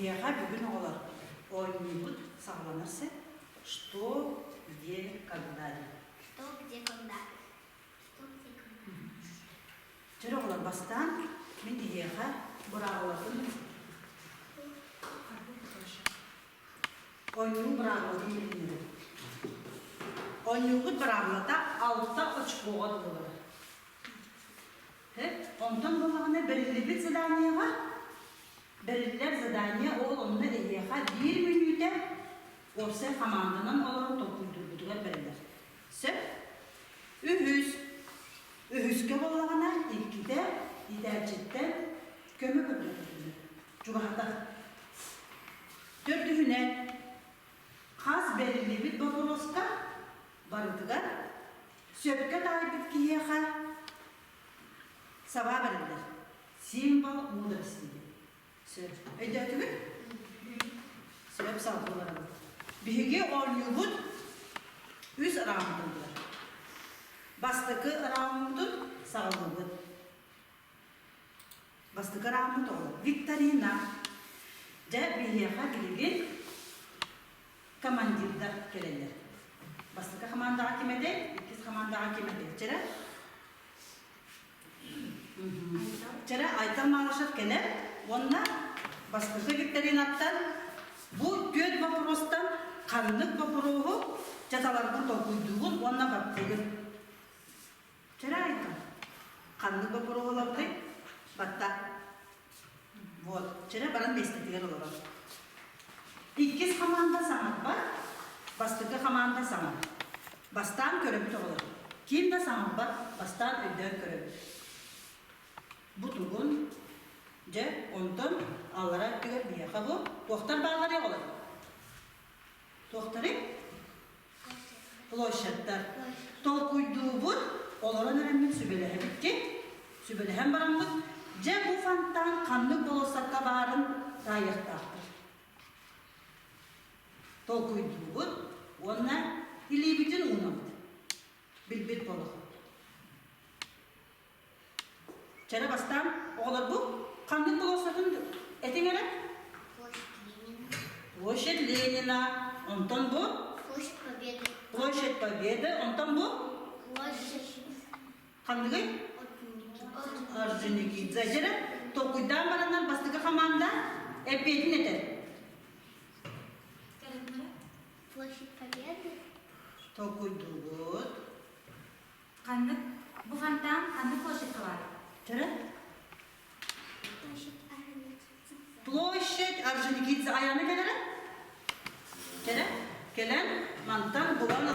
Биһиэхэ бүгүн оҕолор оонньуубут саҕаланар сир Что, где, когда диэн. Что, где, когда. Что, где, когда. Чөрө оҕолор бастаан мин эһиэхэ быраабылатын Оонньуу быраабылатын билиннэрэр. Оонньуубут быраабылата алта очкоҕа буолар. Онтон буоллаҕына бэриллибит заданиеҕа бэриллэр задание ол онно эһиэхэ биир мүнүүтэ уопсай хамаанданан олорон толкуйдуургутугар бэриллэр. Сөп? Үһүс. Үһүскэ буоллаҕына иккитэ иитээччиттэн көмө көрдөрбүтүллэр. Чугаһатар. Төрдүһүнэн, хас бэриллибит боппуруоска барытыгар сөпкө таайбыт киһиэхэ сабаа бэриллэр. Символ мудрости диэн. Сөп. Өйдөөтүгүт? Сөп салгыы барабыт. Биһиги оонньуубут үс раундун булар. Бастакы раундун саҕалыыбыт. Бастакы раунд оҕолор. Викторина. Дьэ, биһиэхэ билигин командирдар кэлэллэр. Бастакы хамаандаҕа ким этэй, иккис хамаандаҕа ким этэй? Чэрэ? Чэрэ Айтал Малышев кэлэр уонна бастакы викторинаттан бу түөрт боппуруостан ханнык боппуруоһу дьаталаргын толкуйдуугун уонна баттыыгын. Чэрэ Айтал, ханнык боппуруоһу ылабытый? Батта. Вот, чэрэ баран миэстэтигэр олорор. Иккис хамаанда саҥарбат, бастакы хамаанда саҥарар. Бастаан көрөбүт оҕолор. Ким да саҥарбат, бастаан өйдөөн көрөбүт. Бу тугун? Дьэ, онтон аллара өттүгэр биһиэхэ бу туохтар баалларый оҕолор? Туохтарый? Площадьтар. Толкуйдуубут, олорон эрэммит сүбэлэһэбит ки, сүбэлэһэн бараммыт, дьэ бу фонтан ханнык болуоссакка баарын таайыахтаахпыт. Толкуйдуубут уонна илиибитин уунабыт. Билбит буолуохпут. Чэрэ бастаан оҕолорбут ханнык болуоссатын этиҥ эрэ? Площадь Ленина. Площадь Ленина. Онтон бу? Площадь Победы. Площадь Победы. Онтон бу? Площадь Ханныгый? Орджоникидзе. Дьэрэ, толкуйдаан бараннар бастакы хамаанда эппиэтин этэр. Площадь Победы. Толкуйдуубут. Ханнык бу фонтан ханнык площадька баар? Төрө? Площадь Орджоникидзе. Площадь Орджоникидзе айаана кэлэрэ? Кэлэ? Кэлэн мантан булан.